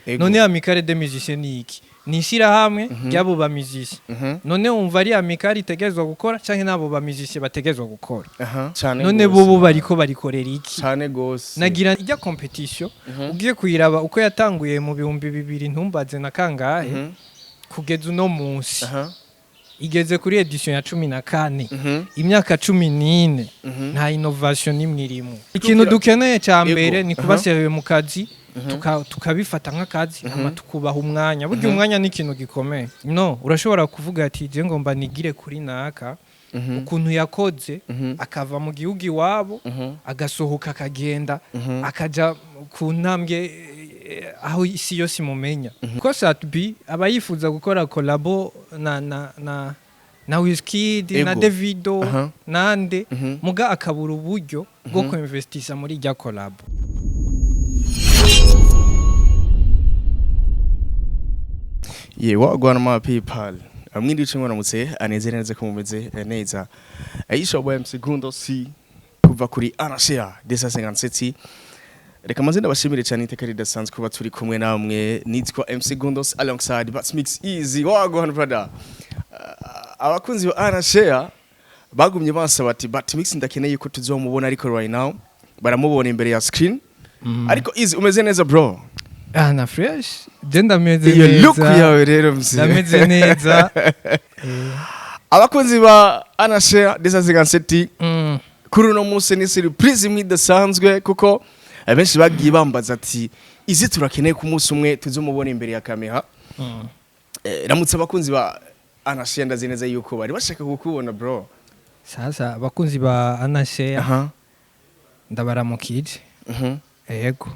None Amicale des Musiciens ni iki? Ni ishyirahamwe ry'abo ba musiciens. None wumva ari amicale itegerezwa gukora canke n'abo ba musiciens bategerezwa gukora? Cane None gose. bobo bariko barikorera iki? Cane gose. Nagira ijya compétition, ugiye kuyiraba uko yatanguye mu 2000, ntumbaze na kangahe, kugeza uno munsi igeze kuri édition ya 14. Imyaka 14, nta innovation n'imwe irimo. Ikintu dukeneye cya mbere ni kuba sérieux mu kazi, tukabifata nk'akazi, hama tukubaha umwanya. Burya umwanya ni ikintu gikomeye. No urashobora kuvuga ati: "Je ngomba nigire kuri naka ukuntu yakoze, akava mu gihugu iwabo, agasohoka, akagenda, akaja ku ntambwe aho isi yose imumenya." Ko Sat-B aba yifuza gukora collabo na Wizkid na Davido nande, muga akabura uburyo bwo kuinvestisa muri irya collabo. Ye, wagwan my people. Amwe ndice mwaramutse, anezere neza ko mumeze neza. Aisha boy MC Gundo C kuva kuri Anashea desa 57. Reka maze ndabashimire cyane, iteka ridasanzwe kuba turi kumwe namwe. Nitwa MC Gundos alongside Bats Mix Easy. Wagwan brother. Abakunzi ba Anashea bagumye bansaba ati: "Bat Mix ndakeneye ko tuzomubona," ariko right now baramubona imbere ya screen. Ariko Easy, umeze neza bro? Ah, na fresh, je ndameze Iyo look neza. yawe rero mzee. Ndameze neza. Abakunzi ba Anashare desa 57, kuri uno munsi ni surprise imwe idasanzwe, kuko abenshi bagiye bambaza ati: "Izi turakeneye ku munsi umwe tuzomubona imbere ya kamera." Ramutse abakunzi ba Anashare, ndazi neza yuko bari bashaka kukubona bro. Sasa abakunzi ba Anashare, ndabaramukije. Yego.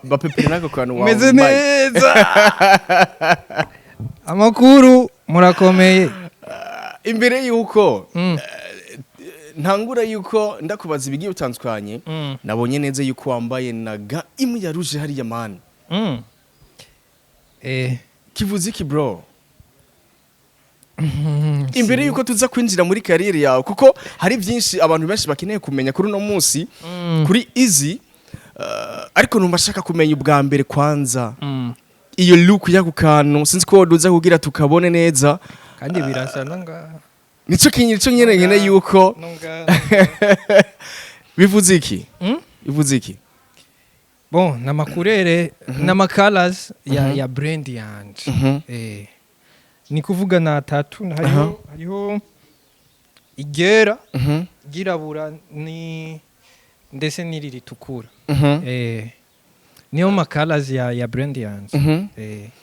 Bapeperi nako kantu Umeze wambaye. neza, amakuru, murakomeye? Imbere yuko ntangura yuko ndakubaza ibigiye bitandukanye, nabonye neza yuko wambaye na gant imwe ya rouge hariya man. Kivuze iki bro? Imbere yuko tuza kwinjira muri carrière yawe, kuko hari byinshi abantu benshi bakeneye kumenya kuri uno munsi kuri Easy, ariko numva ashaka kumenya ubwa mbere kwanza iyo look y'ako kantu. Sinzi ko woduza kugira tukabone neza. Kandi birasa nanga. Nico kinyi, nico nyene nkene yuko nonga. Bivuze iki? Mm? Bivuze iki? Bon, nama couleurs, nama colors ya brand yanje. Ni kuvuga na atatu, hariho igera, ryirabura, ni ndetse n'iri ritukura. Niyo ma colors ya brand yanje.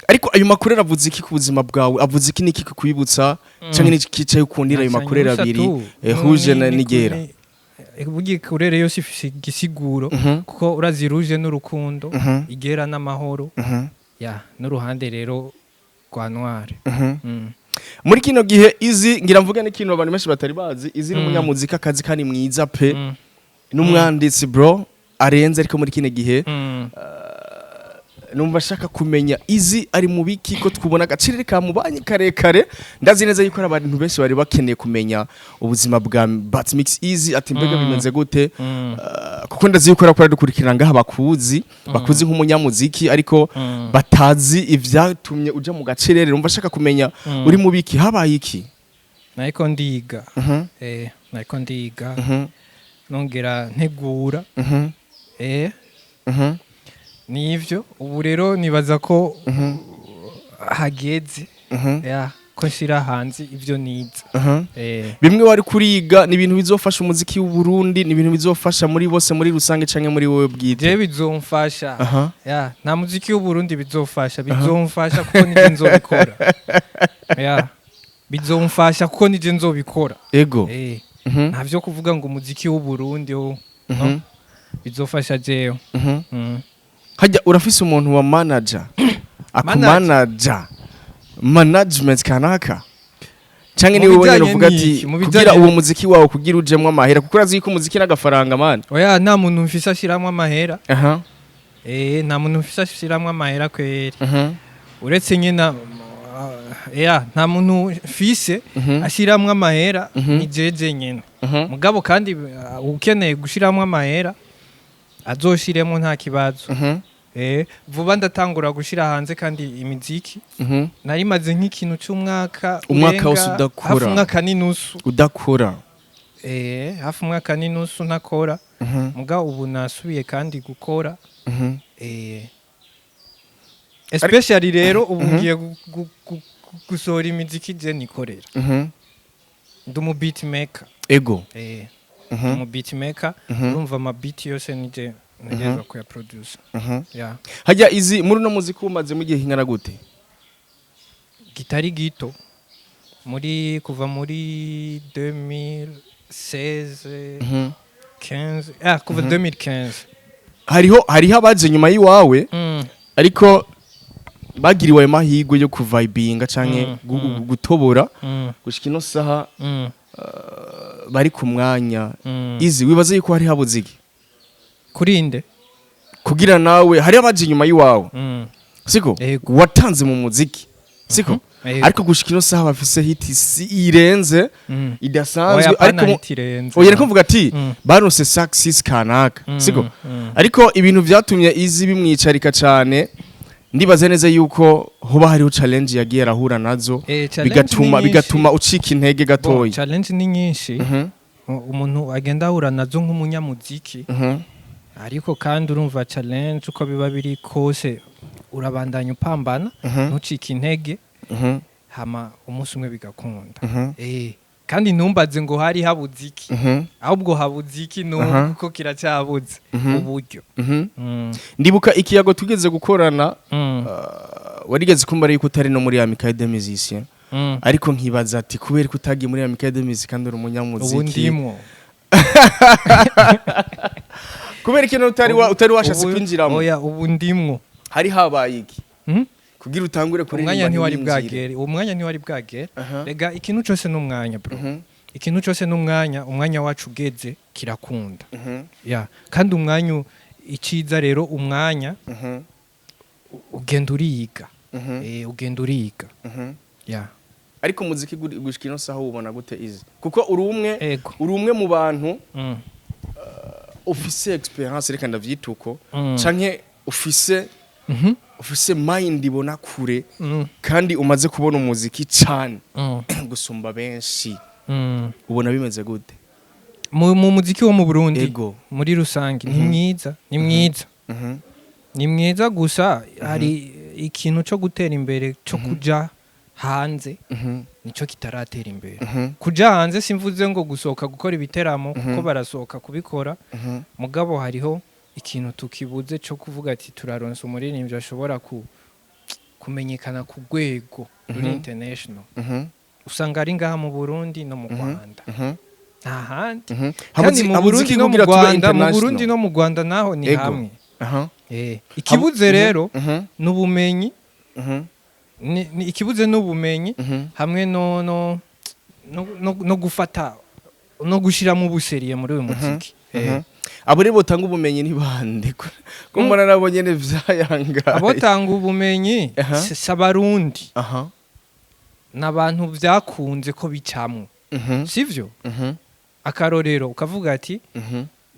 Ariko ayo ma couleurs avuze iki ku buzima bwawe? Avuze iki? Niki kukwibutsa canke niki kicaye ukundira ayo ma couleurs abiri, rouge na nigera? Burya couleur yose ifise igisiguro, kuko urazi rouge n'urukundo, igera n'amahoro, ya n'uruhande rero rwa noir. Muri kino gihe Izi, ngira mvuge n'ikintu abantu benshi batari bazi, Izi ni umunyamuziki, akazi kandi mwiza pe, n'umwanditsi bro arenze. Ariko muri kino gihe numva ashaka kumenya Izi ari mu biki, ko twubona agaciro kamubanye karekare. Ndazi neza yuko hari abantu benshi bari bakeneye kumenya ubuzima bwa Batmix Easy, ati mbega bimeze gute? Kuko ndazi yuko arakora dukurikirana ngaha, bakuzi nk'umunyamuziki, ariko batazi ivyatumye uja mu gacerere. Numva ashaka kumenya uri mu biki, habaye iki? Nariko ndiga. Nariko ndiga, nongera ntegura. Nivyo. Ubu rero nibaza ko hageze ya ko nshira hanze ivyo nize. Bimwe wari kuriga ni ibintu bizofasha umuziki w'u Burundi, ni ibintu bizofasha muri bose muri rusange canke muri wowe bwite? Je bizomfasha. Ya, nta muziki w'u Burundi bizofasha, bizomfasha kuko nije nzobikora. Ya, bizomfasha kuko nije nzobikora. Nta vyo kuvuga ngo umuziki w'u Burundi wo no, bizofasha jewe. Hajya urafise umuntu wa manager akumanager, management kanaka, canke Mu ni wowe nyene bijanye uvuga ati n'iki? Mu kugira bijanye- uwo muziki wawe kugira ujemwo amahera, kuko urazi yuko umuziki n'agafaranga man? Oya, nta muntu mfise ashiramwo amahera. Nta muntu mfise ashiramwo amahera kweri, uretse nyine ya nta muntu mfise ashiramwo amahera, ni jeje nyene. Mugabo kandi ukeneye gushiramwo amahera azoshiremo, nta kibazo. Vuba ndatangura gushira hanze kandi imiziki. Nari maze nk'ikintu c'umwaka Umwaka urenga, wose udakora. hafi umwaka n'inusu. Udakora. Hafi umwaka n'inusu ntakora. Muga ubu nasubiye kandi gukora. Especially rero ubu ngiye gusohora imiziki je nikorera. Ndi umu beat maker. Ndi umu beat maker. Urumva ama beat yose nije ntegerezwa kuya produce. Yeah. Hajya izi muri uno muziki umaze mu gihe kingana gute? Gitari gito, muri kuva muri 2016, 15, kuva 2015. Hariho abaje nyuma y'iwawe, ariko bagiriwe ayo mahirwe yo kuvibinga canke gutobora gushika ino saha, bari ku mwanya. Izi wibaze yuko hari habuze iki Kurinde kugira nawe hari abaje inyuma y'iwawe, siko? Ego. Watanze mu muziki, siko? Ego. Ariko gushika ino saha bafise hit si irenze, idasanzwe. Oya, ariko pana hit irenze. Oya, reko mvuga ati baronse success kanaka, siko? Ariko ibintu vyatumye izi bimwicarika cane, ndibaza neza yuko hoba hariho challenge yagiye arahura nazo, Challenge bigatuma ni nyinshi. bigatuma ucika intege Bon, gatoyi. challenge ni nyinshi umuntu agenda ahura nazo nk'umunyamuziki. Ariko kandi urumva challenge uko biba biri kose urabandanya upambana, ntucike intege, hama umunsi umwe bigakunda. Kandi ntumbaze ngo hari habuze iki, ahubwo habuze iki nuko kiracyabuze uburyo. Ndibuka ikiyago tugeze gukorana, warigeze kumbara yuko utari no muri Amicale des Musiciens, ariko nkibaza ati kubera ko utagiye muri Amicale des Musiciens kandi uri Ubu umunyamuziki, ndimwo. Kubera ikintu utari washatse kwinjiramo? Oya, ubu ndimwo. Hari habaye iki kugira utangure kuririmba Umwanya ntiwari ntiwinjire? bwagere, uwo mwanya ntiwari bwagere. Rega ikintu cyose n'umwanya, bro. Ikintu cyose n'umwanya. Umwanya wacu ugeze kirakunda. Ya, kandi umwanya, iciza rero umwanya ugenda uriga. Ugenda uriga. Ya. Ariko umuziki gushika ino saha ubona gute izi? Kuko uri umwe uri umwe mu bantu ufise experience, reka ndavyita uko, canke ufise mind ibona kure, kandi umaze kubona umuziki cane gusumba benshi. Ubona bimeze gute? Mu muziki wo mu Burundi Ego. muri rusange ni mwiza, ni mwiza, ni mwiza. Gusa hari ikintu cyo gutera imbere, cyo kuja hanze, nico kitaratera imbere. Kuja hanze simvuze ngo gusohoka gukora ibiteramo, kuko barasohoka kubikora. Mugabo hariho ikintu tukibuze cyo kuvuga ati turaronsa umuririmbyi ashobora kumenyekana ku rwego ruri international. Usanga ari ngaha mu Burundi no mu Rwanda, nta handi. Kandi mu Burundi no mu Kugira tube Rwanda, mu international. Burundi no mu Rwanda naho ni hamwe. Ikibuze rero n'ubumenyi. Ikibuze n'ubumenyi hamwe no gufata no gushiramo ubu sérieux muri uyu muziki. Abo rero botanga ubumenyi ni bande, ko mbona nabo nyene vyayangaye? Abotanga ubumenyi si Abarundi, n'abantu vyakunze ko bicamwo, sivyo? Akarorero, ukavuga ati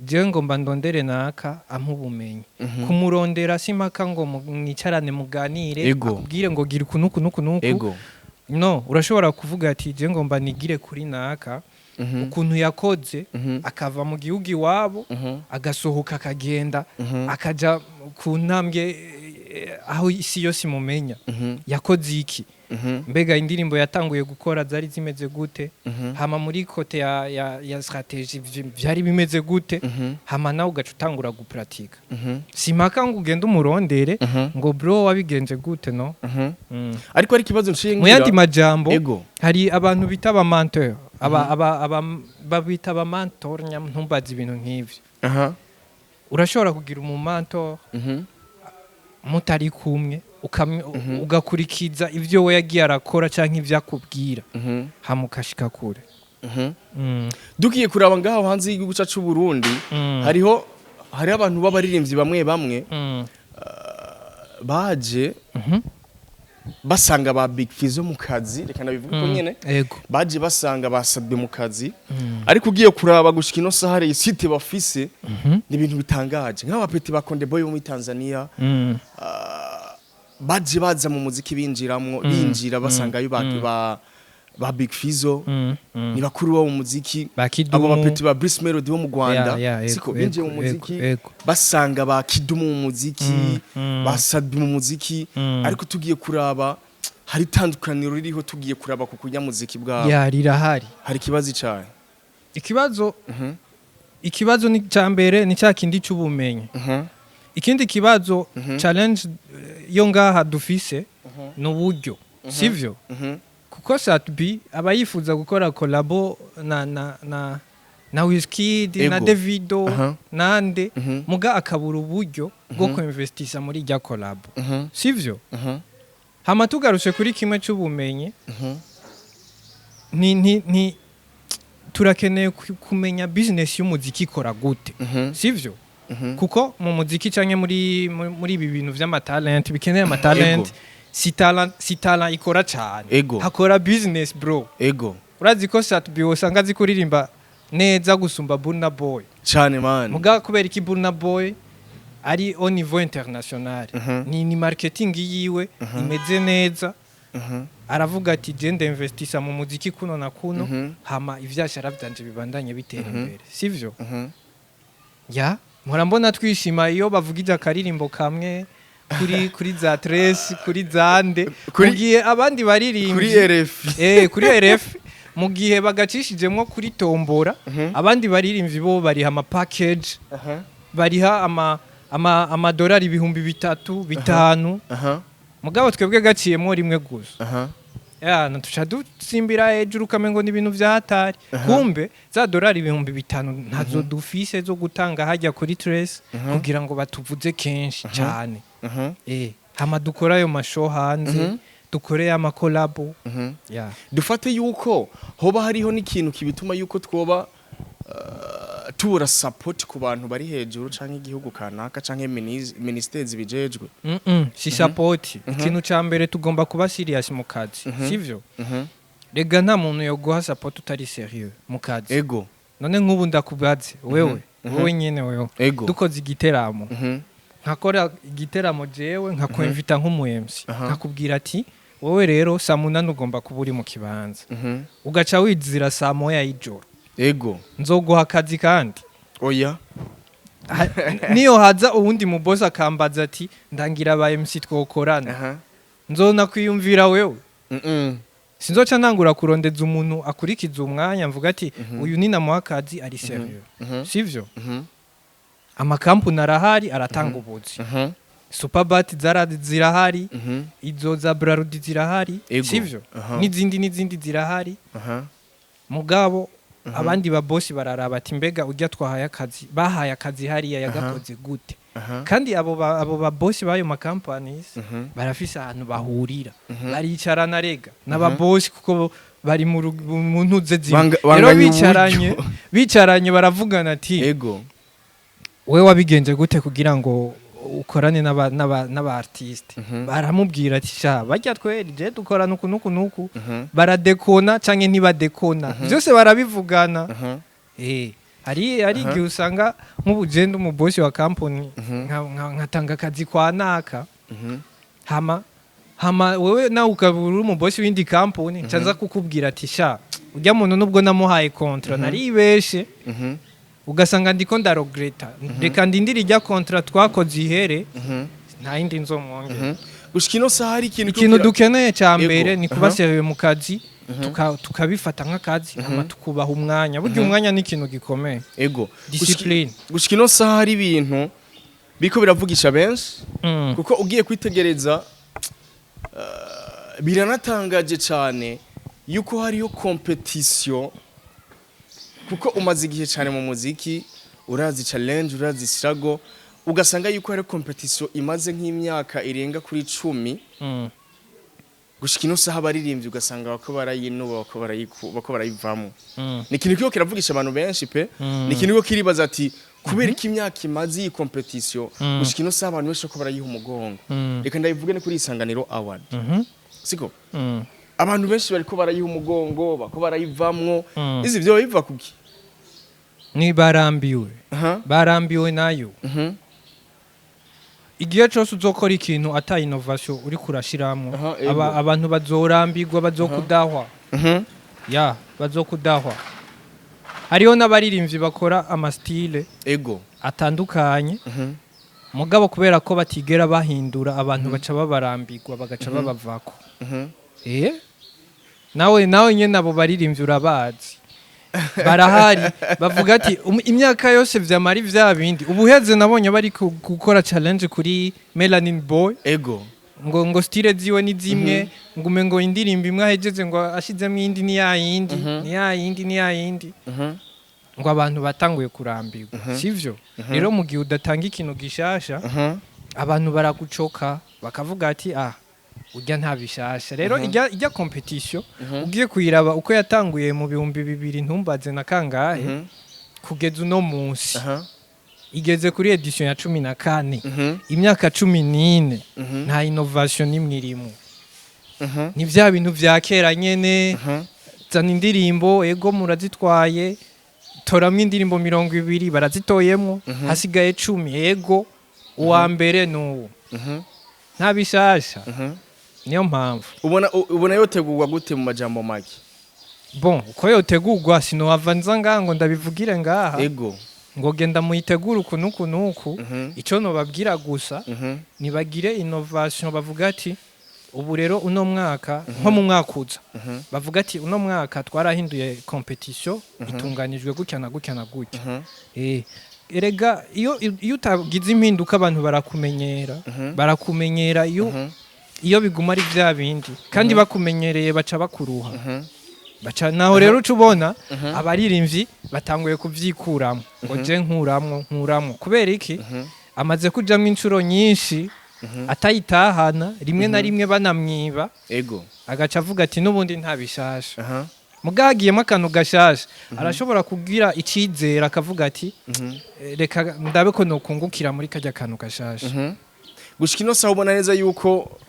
jewe ngomba ndondere naka ampa ubumenyi. Kumurondera simpaka ngo mwicarane muganire, akubwire ngo gira uku nuku nuku nuku. No urashobora kuvuga ati jewe ngomba nigire kuri naka ukuntu yakoze, akava mu gihugu iwabo, agasohoka, akagenda, akaja ku ntambwe aho isi yose imumenya. Yakoze iki? Mbega indirimbo yatanguye gukora zari zimeze gute? Hama muri côté ya stratégie vyari bimeze gute? Hama nawe ugaca utangura guparatika. Simpaka ngo ugende umurondere ngo bro, wabigenje gute? No. Ariko ari ikibazo nshingira. Mu yandi majambo, hari abantu bita aba mentor, aba babita aba mentor, ntumbaze ibintu nk'ivyo. Urashobora kugira umu mentor mutari kumwe, ugakurikiza ivyo we yagiye arakora canke ivyo akubwira, hama ukashika kure. Dukiye kuraba ngaho hanze y'igihugu cyacu c'u Burundi, hariho abantu b'abaririmbyi bamwe bamwe baje. basanga ba Big Fizzo mu kazi, reka ndabivuge ko nyene, baje basanga basabwe mu kazi, ariko ugiye kuraba gushika ino saha réussite bafise ni ibintu bitangaje, nk'aba petits ba Konde Boy bo muri Tanzania, baje baza mu muziki, binjiramwo, binjira basangayo ba Big Fizzo, ni bakuru bo mu muziki. Ba Kidumu. Abo ba petits ba Bruce Melody bo mu Rwanda, siko binjiye mu muziki basanga ba Kidumu mu muziki, ba Sadbi mu muziki, ariko tugiye kuraba hari itandukaniro ririho, tugiye kuraba ku kunyamuziki bwabo. Ya, rirahari. Hari ikibazo icaye. Ikibazo ni cya mbere, ni cya kindi cy'ubumenyi. Ikindi kibazo, challenge yo ngaha dufise ni uburyo, sivyo? Kuko Sat-B aba yifuza gukora collabo na Wizkid na Davido nande, muga akabura uburyo bwo kuinvestisa muri irya collabo, sivyo? Hama tugarutse kuri kimwe cy'ubumenyi, ni turakeneye kumenya business y'umuziki ikora gute, sivyo? Kuko mu muziki canke muri ibi bintu vy'amatalent bikeneye amatalent, si talent ikora cyane, hakora business, bro. Urazi ko Sat-B usanga azi kuririmba neza gusumba Burna Boy? Cyane, man. Muga kubera iki Burna Boy ari au niveau international? Ni marketing yiwe imeze neza. Aravuga ati: "Je ndinvestisa mu muziki kuno na kuno, hama ivyashara vyanje bibandanye bitera imbere", sivyo? Ya, mpora mbona twishima iyo bavugije akaririmbo kamwe kuri za Trace, kuri zande, mu gihe abandi baririmbyi kuri RF. Kuri RF, mu gihe bagacishijemwo kuri tombora, abandi baririmbyi bo bariha ama package, bariha ama amadolari 3000, 5000, mugabo twebwe gaciyemwo rimwe gusa, ya tuca dusimbira hejuru ukamengo ni ibintu vya hatari. Kumbe za dolari 5000 ntazo dufise zo gutanga hajya kuri Trace kugira ngo batuvuze kenshi cyane. Hama dukora ayo ma show hanze, dukore ama collabo, ya. Dufate yuko hoba hariho n'ikintu kibituma yuko twoba tubura support ku bantu bari hejuru canke igihugu kanaka canke ministeri zibijejwe? Si support. Ikintu ca mbere, tugomba kuba serious mu kazi, sivyo? Rega nta muntu yoguha support utari sérieux mu kazi. None nk'ubu ndakubaze wewe, wewe nyene, wewe, dukoze igiteramo, nkakora igiteramo jewe, nkakwemvita nk'umu MC, nkakubwira ati: "Wowe rero saa 8 ugomba kuba uri mu kibanza", ugaca wizira saa 1 y'ijoro, nzoguha akazi kandi? Oya. Niyo haza uwundi mu boss akambaza ati: "Ndangira aba MC twokorana", nzona kwiyumvira wewe? Sinzoca ntangura kurondeza umuntu akurikiza umwanya, mvuga ati: "Uyu ni namuha akazi, ari sérieux", sivyo? Amakampuni arahari aratanga ubuzi. Superbat zirahari, izo za Brarudi zirahari, sivyo? N'izindi n'izindi zirahari. Mugabo abandi ba boss bararaba ati: "Mbega ujya twahaye akazi, bahaye akazi hariya, yagakoze gute?" Kandi abo ba boss b'ayo ma companies barafise ahantu bahurira, baricarana rega n'aba boss, kuko bari mu ntuze zimwe. Rero Banganya bicaranye, uburyo. bicaranye baravugana ati: "We wabigenje gute kugira ngo ukorane n'aba artiste?" Baramubwira ati: "Sha, bajya tweri je dukorana uku nuku nuku." Baradekona canke ntibadekona, byose barabivugana. Hari igihe usanga nk'ubu je ndi umubosi wa company, nkatanga akazi kwa naka, hama wewe nawe ukaba uri umubosi w'indi company, ncanza kukubwira ati: "Sha, ujya muntu nubwo namuhaye contrat naribeshe." Ugasanga ndiko ndaregreta, reka ndindire ijya contrat twakoze ihere, nta yindi nzomwongera. Gushika ino saha hari ikintu Ikintu dukeneye cya mbere ni kuba sérieux mu kazi, tukabifata nk'akazi, hama tukubaha umwanya. Burya umwanya ni ikintu gikomeye. Discipline. Gushika ino saha hari ibintu biriko biravugisha benshi, kuko ugiye kwitegereza, biranatangaje cyane yuko hariho competition, kuko umaze igihe cyane mu muziki, urazi challenge, urazi struggle, ugasanga yuko hariho competition imaze nk'imyaka irenga kuri 10. Gushika ino saha abaririmbyi ugasanga bako barayinuba, bako barayivamo. Ni ikintu kiriko kiravugisha abantu benshi pe. Ni ikintu kiriko kiribaza ati Kubera ko imyaka imaze iyi competition, gushika ino saha abantu benshi ko barayiha umugongo. Reka ndabivuge, ni kuri Isanganiro Award, siko? Abantu benshi bariko barayiha umugongo, bako barayivamwo. Izi vyo biva kuki? Ni barambiwe. Barambiwe nayo. Igihe cyose uzokora ikintu ata innovation uri kurashiramwo, abantu bazorambirwa, bazokudahwa. Ya, bazokudahwa. Hariho n'abaririmbyi bakora ama style atandukanye, mugabo kubera ko batigera bahindura, abantu baca babarambirwa, bagaca babavako. Nawe nyene abo baririmbyi urabazi, barahari, bavuga ati: Imyaka yose vyamara vya bindi." Ubuheze nabonye bari gukora challenge kuri Melanin Boy, ngo style ziwe ni zimwe, ngo umengo indirimbo imwe ahejeze ngo ashizemo iyindi, ni yayindi, ni yayindi, ni yayindi, ngo abantu batanguye kurambirwa, sivyo? Rero mu gihe udatanga ikintu gishasha, abantu baragucoka, bakavuga ati: "Ah, urya nta bishasha." Rero ijya competition, ugiye kuyiraba uko yatanguye mu 2000, ntumbaze na kangahe, kugeza uno munsi, igeze kuri edition ya 14. Imyaka 14, nta innovation n'imwe irimo. Ni vya bintu vya kera nyene. Zana indirimbo, ego murazitwaye, toramwo indirimbo 20, barazitoyemwo, hasigaye 10, ego uwa mbere nuwo. Nta bishasha. Niyo mpamvu. Ubona yotegurwa gute mu majambo make? Bon, uko yotegurwa sinohava nza ngaha ngo ndabivugire ngaha, ngo genda muyitegure uku n'uku n'uku. Ico nobabwira gusa, nibagire innovation, bavuga ati ubu rero uno mwaka, nko mu mwaka uza, bavuga ati uno mwaka twarahinduye competition, itunganijwe gutya na gutya na gutya. Erega iyo utagize impinduka, abantu barakumenyera, barakumenyera. Iyo biguma ari vya bindi kandi bakumenyereye, baca bakuruha, baca naho. Rero uca ubona abaririmbyi batanguye kubyikuramo, ngo je nkuramwo, nkuramwo. Kubera iki? Amaze kujamwo inshuro nyinshi atayitahana, rimwe na rimwe banamwiba, agaca avuga ati n'ubundi nta bishasha. Mugagiyemo akantu gashasha, arashobora kugira icizere, akavuga ati: "Reka ndabe ko nokungukira muri kajya kantu gashasha." Gushika ino saha ubona neza yuko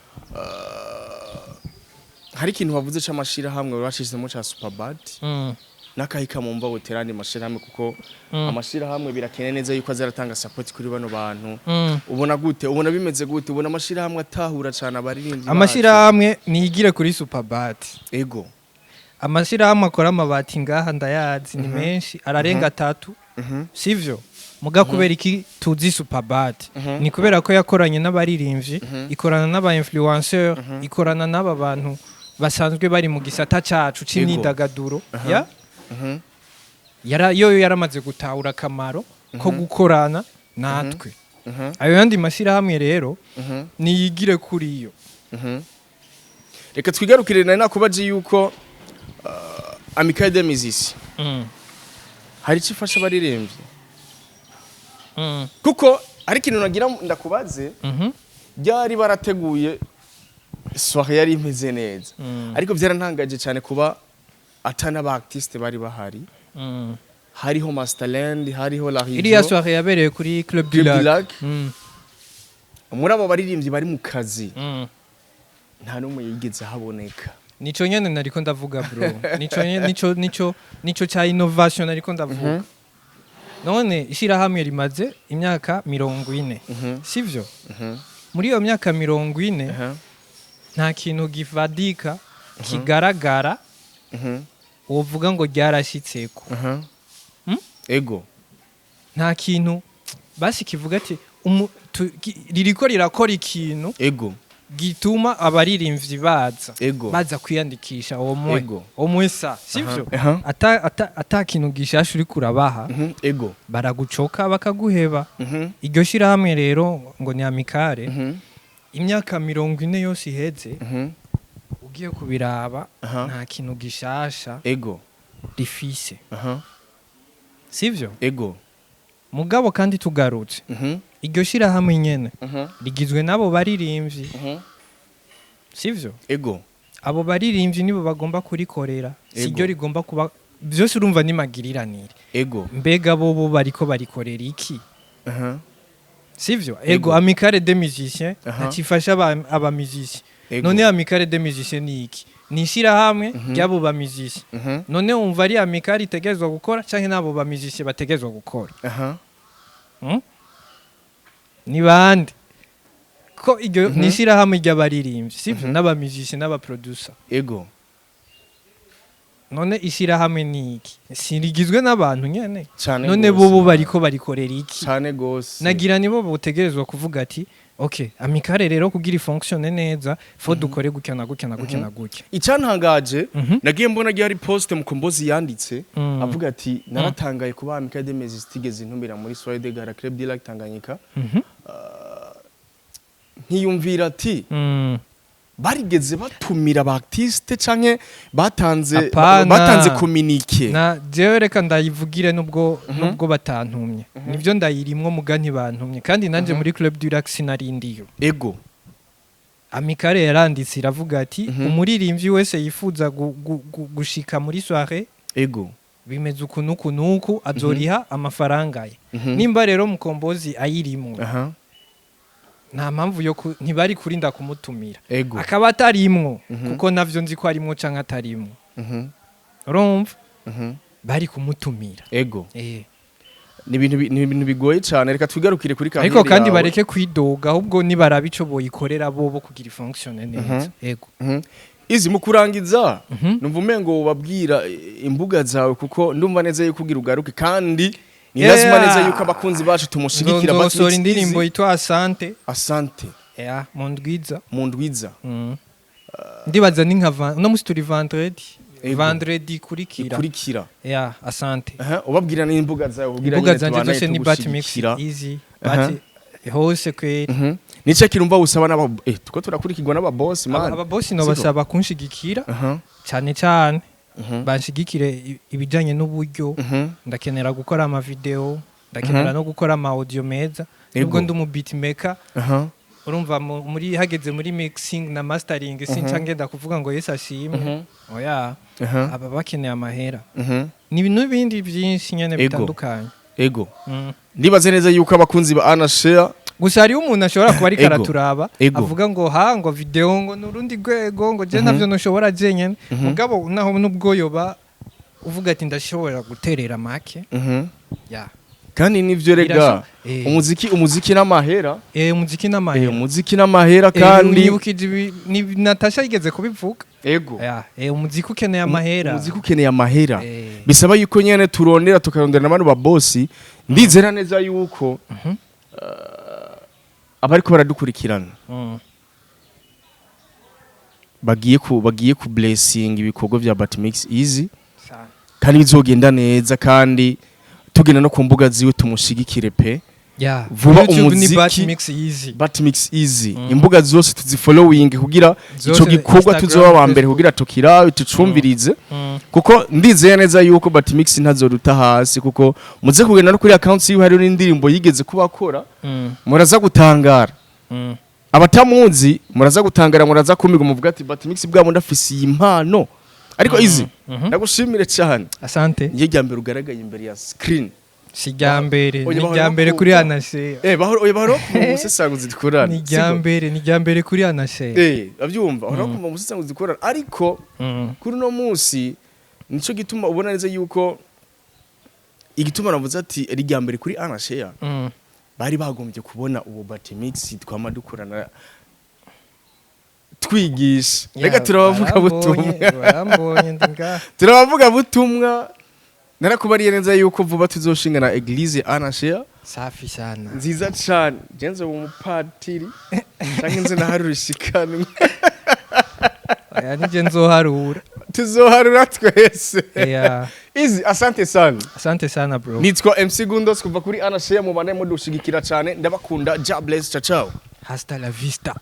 hari ikintu wavuze c'amashirahamwe bashizemo ca Superbad n'akahika mu mva buterani mashirahamwe, kuko amashirahamwe birakeneye neza yuko azaratanga support kuri bano bantu. Ubona gute? Ubona bimeze gute? Ubona amashirahamwe atahura cane abaririmbyi bacu? Amashirahamwe niyigire kuri Superbad. Amashirahamwe akora amabati ngaha ndayazi, ni menshi, ararenga atatu, sivyo? Muga kubera iki tuzi Superbad? Ni kubera ko yakoranye n'abaririmbyi, ikorana n'aba influenceur, ikorana n'aba bantu basanzwe bari mu gisata cacu c'imyidagaduro ya yara yo yaramaze gutahura akamaro ko gukorana natwe. Ayo yandi mashyirahamwe rero niyigire kuri yo. Reka twigarukire, nari nakubaje yuko Amicale des Musiciens hari icyo ifasha abaririmbyi, kuko hari ikintu nagira ndakubaze. Byari barateguye soirée yari imeze neza, ariko byarantangaje cyane kuba atana ba artiste bari bahari. Hariho Masterland, hariho La Iriya Rio. soirée yabereye kuri Club du Club du Lac. Lac. Muri abo baririmbyi bari mu kazi, nta n'umwe yigeze ahaboneka. Nico nyene nariko ndavuga, bro, nico nyene, nico ca innovation nariko ndavuga. None ishirahamwe rimaze imyaka 40, sivyo? Muri iyo myaka 40, nta kintu gifadika kigaragara wovuga ngo ryarashitseko. Ego. Nta kintu basi kivuga ati ririko rirakora ikintu gituma abaririmbyi baza baza kwiyandikisha uwo mwe umwe sa, sivyo? Ata kintu gishasha uriko urabaha, baragucoka, bakaguheba. Iryo shirahamwe rero ngo ni Amicale, imyaka 40 yose iheze, ugiye kubiraba, nta kintu gishasha rifise, sivyo? Ego. Mugabo kandi tugarutse, iryo shirahamwe nyene rigizwe n'abo baririmbyi, sivyo? Ego. Abo baririmbyi nibo bagomba kurikorera, siryo rigomba kuba Byose urumva ni magiriranire. Mbega bobo bariko barikorera iki? Sivyo? Ego. Ego, Amicale des musiciens ntakifasha aba musiciens. None Amicale des musiciens ni iki? Ni ishirahamwe ry'abo ba musiciens. None wumva ari amicale itegerezwa gukora canke n'abo ba musiciens bategerezwa gukora? Ni bande ko iryo ni ishirahamwe ry'abaririmbyi, sivyo? N'aba musiciens n'aba producer. None ishirahamwe ni iki? Sirigizwe n'abantu nyene? Cane None gose. bobo bariko barikorera iki? Cane gose. Nagira nibo botegerezwa kuvuga ati: "OK, amicale rero kugira ifonctionne neza, faut dukore gutya na gutya na gutya na gutya." Icyantangaje, nagiye mbona agiye hari post Mukombozi yanditse, avuga ati: "Naratangaye kuba Amicale des Musiciens itigeze intumira muri soirée de gala Club du Lac Tanganyika." Nkiyumvira ati barigeze batumira aba artiste canke batanze Apana. batanze communiqué? Na jewe reka ndayivugire, nubwo batantumye, nivyo ndayirimwo, muga ntibantumye, kandi nanje muri Club du Lac sinarindiyo. Amicale yaranditse iravuga ati: "Umuririmbyi wese yifuza gushika muri soirée, bimeze uku nuku nuku, azoriha amafaranga ye." Nimba rero Mukombozi ayirimwo, nta mpamvu yo ntibari kurinda kumutumira. Akaba atarimwo, kuko navyo nzi ko arimwo canke atarimwo, urumva, bari kumutumira. Ni ibintu bigoye cyane. Reka twigarukire kuri Ariko carrière kandi yawe. bareke kwidoga, ahubwo nibaraba ico boyikorera bobo kugira ifonctionne neza. Ego. Izi mu kurangiza, numva umengo ubabwira imbuga zawe, kuko ndumva neza yuko ugira ugaruke, kandi ni lazima neza yuko abakunzi bacu tumushigikira. Nzosohora Batmix indirimbo Easy. yitwa Asante. Asante. Yeah, mu ndwiza. Mu ndwiza. Ndibaza ni nka uno musi turi vendredi. Vendredi ikurikira. Ikurikira. Yeah, Asante. Aha, ubabwira n'imbuga zawe kugira Imbuga nyene zanje tubandanye zose ni Batmix tugushigikira. Easy. Bat hose kweri. Nice kirumva usaba n'aba tuko turakurikirwa n'aba boss man. Aba boss no basaba kunshigikira cyane cyane, banshigikire ibijanye n'uburyo. Ndakenera gukora ama video, ndakenera no gukora ama audio meza, nubwo ndi umu beatmaker. Urumva, muri hageze muri mixing na mastering, sinca ngenda kuvuga ngo Yesu ashimwe, oya. Aba bakeneye amahera. Ni n'ibindi byinshi nyene bitandukanye. Ndibaze neza yuko abakunzi ba Ana Share Gusa hariho umuntu ashobora kuba ariko araturaba, avuga ngo ha, ngo video ngo ni urundi rwego, ngo je ntavyo ntushobora jenyene. Mugabo naho nubwo yoba uvuga ati ndashobora guterera make, ya. Kandi nivyo rega. Umuziki n'amahera. Umuziki n'amahera. Umuziki n'amahera kandi Unyibukije ni Natasha yigeze kubivuga. Ya, umuziki ukeneye amahera. Umuziki ukeneye amahera. Bisaba yuko nyene turondera, tukarondera n'abandi ba boss. Ndizera neza yuko abariko baradukurikirana bagiye ku blessing ibikorwa vya Batmix Easy. Sana. Kandi bizogenda neza, kandi tugenda no ku mbuga ziwe tumushigikire pe. Ya. Vuba YouTube ni umuziki- Batmix Easy. Batmix Easy. Imbuga zose tuzifollowing kugira Zose, ico gikorwa Instagram, tuzoba wa mbere Facebook. kugira tukirabe, tucumvirize, kuko ndizeye neza yuko Batmix ntazoruta hasi, kuko muze kugenda no kuri account yiwe, hariho n'indirimbo yigeze kuba akora. Muraza gutangara. Abatamuzi muraza gutangara, muraza kumiga, muvuga ati: "Batmix bwa bundi afise iyi mpano." Ariko Easy, ndagushimire cyane. Asante. Niyo rya mbere ugaragaye imbere ya screen. Si rya mbere, Oya, ni bahora rya mbere bakumva. kuri Anashe. Bahora, oya, bahora bakumva umusesanguzi dukorana. Ni rya mbere, ni rya mbere kuri Anashe. Abyumva, bahora bakumva umusesanguzi dukorana, ariko kuri uno munsi nico gituma ubona neza yuko igituma navuze ati ari rya mbere kuri Anashare, bari bagombye kubona uwo Batimix twama dukorana twigisha. Reka turabavuga butumwa. Barambonye, ndi ngaha. Turabavuga butumwa. Narakubariye neza yuko vuba tuzoshinga na Eglise Anashare. Safi sana. Nziza cane. Jenze umupatiri canke nze naharura ishikanwe. Oya, nije nzoharura. Tuzoharura twese. Yeah. Easy, asante sana. Asante sana, bro. Nitwa MC Gundos kuva kuri Anashare. Mubane mudushigikira cane, ndabakunda. Ja bless, ciao ciao. Hasta la vista.